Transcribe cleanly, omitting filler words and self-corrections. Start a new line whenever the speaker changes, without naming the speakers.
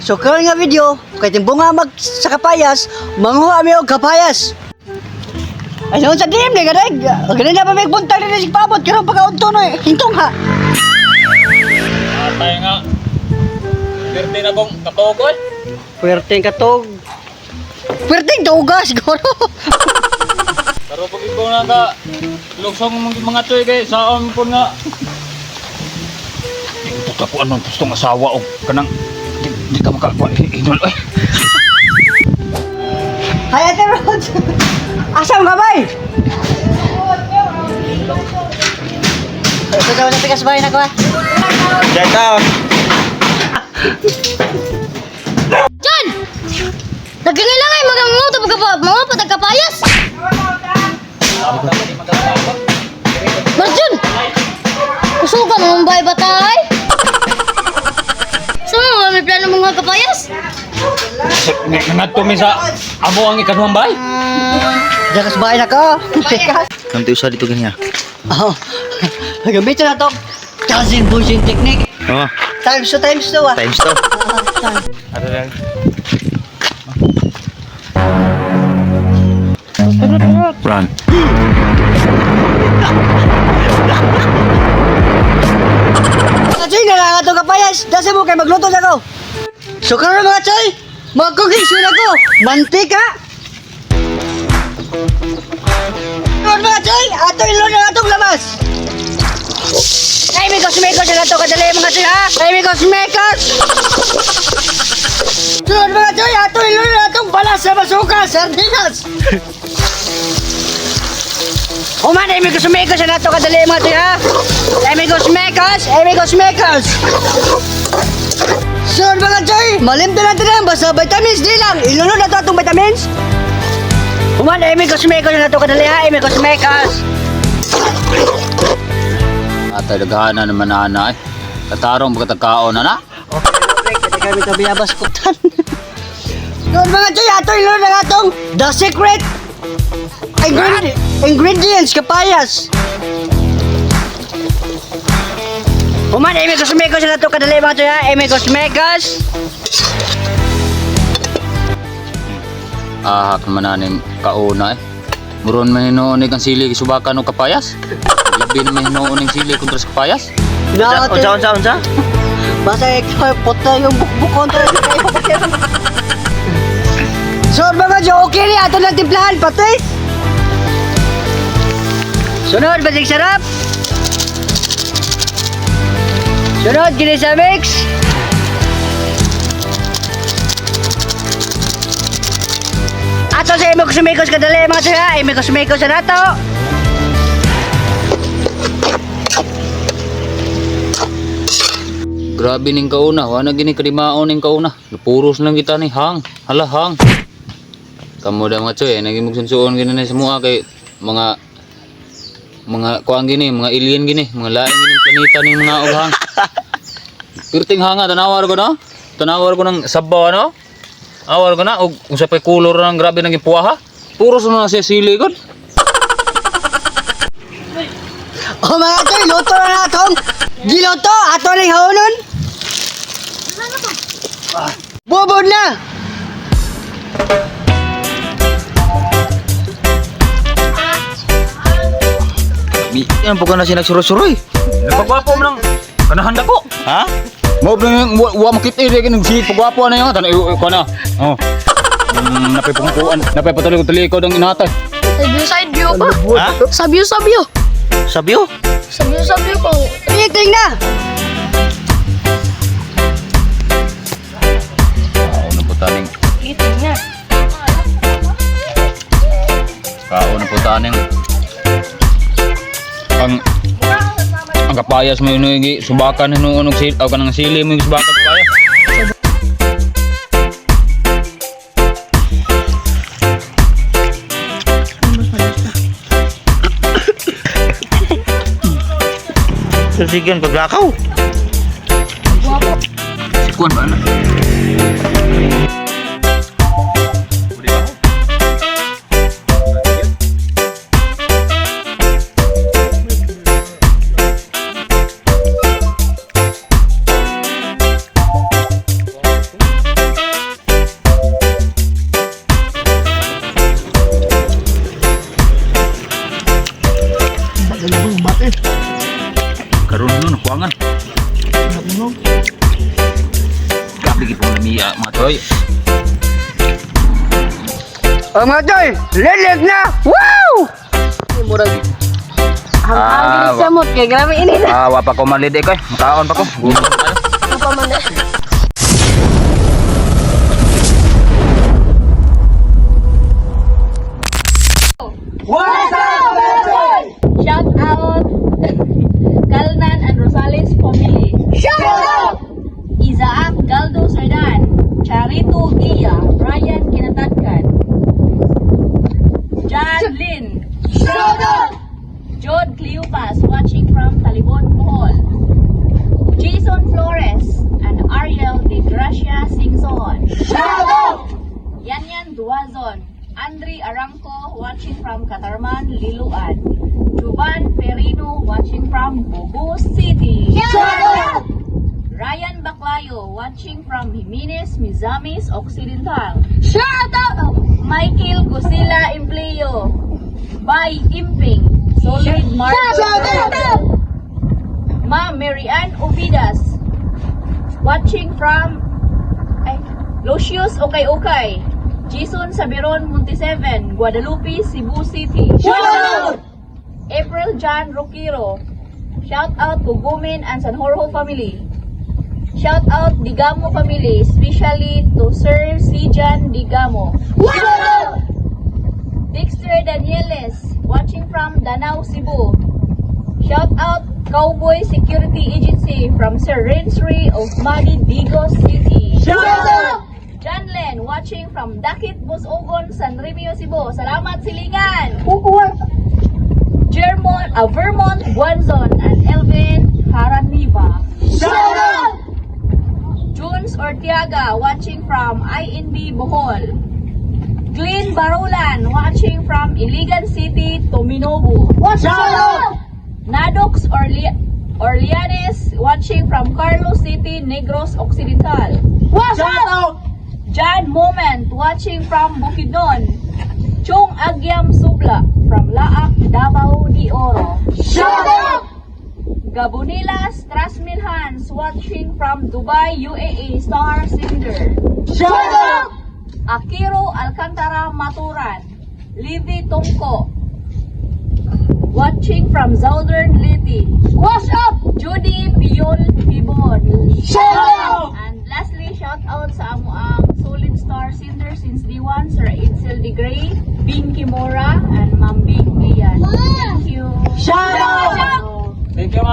So karon nga video, kay timbunga mag sa kapayas, manguha mi og kapayas. Ay noon sa dim ni gadag. Ganina pa may buntag ni sig paabot karon pagkaudto no hintong ha.
Atay nga. Pirti na kong katogoy.
Puwerteng katog. Puwerteng tuga siguro.
Pero pag ikaw na ka, lugsong mong mga tsoy kay saon po nga. Ito ko anong gustong asawa o kanang di ka makakuha inol ay.
Hi, Ate Rhodes. Asam ka bay? Ito daw na tigas bay na ko.
Diyan ka.
John! Nagkangilangay mga mga pagkapa, mga patagkapayas! Marjun! Kusugan mo bay batay? Sa mga may plano mga kapayas?
Ngadto mi sa amo ang ikaduhang bay.
Diyan kas bay na ko. Tikas.
Kanto usa dito ganiya.
Oh. Gamitin na to. Cousin bushing technique.
Oh,
Times two ah.
times two.
Ano lang?
Run.
Mga choy, nangangatong kapayas. Dasa mo kay magluto na ko. So karon mga choy, mag-cooking show na ko. Mantika. Karon mga choy, ato ilon na atong labas. Ay, mikos, mikos na to kadali mga choy ha. Ay, mikos, mikos. Sunod mga choy, ato ilon na atong balas sa basuka, sardinas. Human, ay mikos, mikos na to kadali mga choy ha. Ay, mikos, mikos, ay, mikos, mikos. Sunod mga choy, malimto na tanan, basta vitamins di lang. Ilunod na to atong vitamins. Human, ay mikos, mikos na to kadali ha. Ay, mikos, mikos.
Atay daghana naman ana ay. Katarong pagkatagkaon na na.
Okay, okay, kami ito biyabas kutan. Doon mga choy, ato ilunod na atong The Secret Ingredients, kapayas. Human, ay mikos, mikos na to kadali mga choy ha. Ay, mikos, mikos.
Ahak naman aning kauna eh. Muron man hinuon ang sili subakan og kapayas. Labi na may hinuon ang sili kontra sa kapayas.
Na,
Unsa unsa unsa?
Basta ikaw, puta yung bukbukon to. So mga Jo, okay ni ato lang timplahan, pati. Sunod, basig sarap. Sunod, ginisa mix. Ato sa imikos-mikos kadali mga siya, imikos-mikos na nato.
Grabe ning kauna, wa na gini kadimaon ning kauna. Napuros lang kita ni hang, hala hang. Kamo da mga tsoy, naging magsunsuon gini na sa mua kay mga mga kuang gini, mga alien gini, mga lain gini planeta ning mga og hang. Pirting hanga tanawar ko no. Tanawar ko ng sabaw no. Awar ko na og unsa pay kulor ng grabe nang gipuha. Puros na siya sili gud.
O mga choy, luto na natong. Giluto, ato ning haunon. Bubod na!
Yan po ka na siya nagsuroy-suroy.
Nagpagwapo mo nang kanahanda ko.
Ha?
Mo ba wa, wa makita eh kini si pagwapo na yun tan ko na. Oh. Napipungkuan, napipatuloy ko talikod ang inatay.
Sabyo side view pa!
Ha?
Sabyo sabyo!
Sabyo?
Sabyo sabyo ko!
Eating na!
Kaon na po taning
Eating na!
Kaon na po taning ang kapayas mo yun subakan hinuon og sili o kanang sili mo yung subakan kapayas.
Sige, paglakaw.
Kuan ba na?
No?
Grabe gyud pong lamiya mga choy.
Oh, mga choy, lilit na! Wow!
Murag ang ang samot kay grabe ini na.
Ah, wa pa ko malid eh koy. Makaon pa ko. Gutom kayo.
Pa man na.
What's up,
Shout out Kalnan and Rosales family. Shout out Isaac Galdo Sardan, Charito Gia, Brian Kinatadkan, John Lin. Shout out Jod Cleopas watching from Talibon, Bohol. Jason Flores and Ariel De Gracia Singson. Shout out Yanyan Duazon, Andre Aranco watching from Katarman, Liloan. Juban Perino watching from Bogo City. Ryan Baclayo watching from Jimenez, Misamis Occidental. Shout out! Michael Gusila Empleo. By Imping. Solid Marco. Ma Mary Ann Ovidas watching from ay, Lucius Okay Okay. Jason Sabiron Monteseven, Guadalupe, Cebu City. April John Roquero. Shout out to Gumin and San Jorge family. Shout out Digamo family, especially to Sir Sijan Digamo. Dexter Danieles, watching from Danau, Cebu. Shout out Cowboy Security Agency from Sir Rensri of Madi Digos City. John Len, watching from Dakit, Busogon, San Remio, Cebu. Salamat, Silingan! Jermon, Vermont, Guanzon, and Elvin Haraniva. Junes Ortiaga, watching from INB Bohol. Glenn Barolan, watching from Iligan City, Tominobo. Nadox Orleanes, watching from Carlos City, Negros Occidental. John Moment, watching from Bukidnon. Chong Agyam Subla, from Laak, Davao de Oro. Gabonilas Trasmilhans, watching from Dubai, UAE, Star Singer. Akiro Alcantara Maturan, Livy Tungko, watching from Southern Leyte. What's up? Judy Piol Tibon. And lastly, shout out sa amo ang solid star singer since D1, Sir Itzel De Gray, Bing Kimora, and Ma'am Bing Lian. Thank you.
Shout out!
Thank you.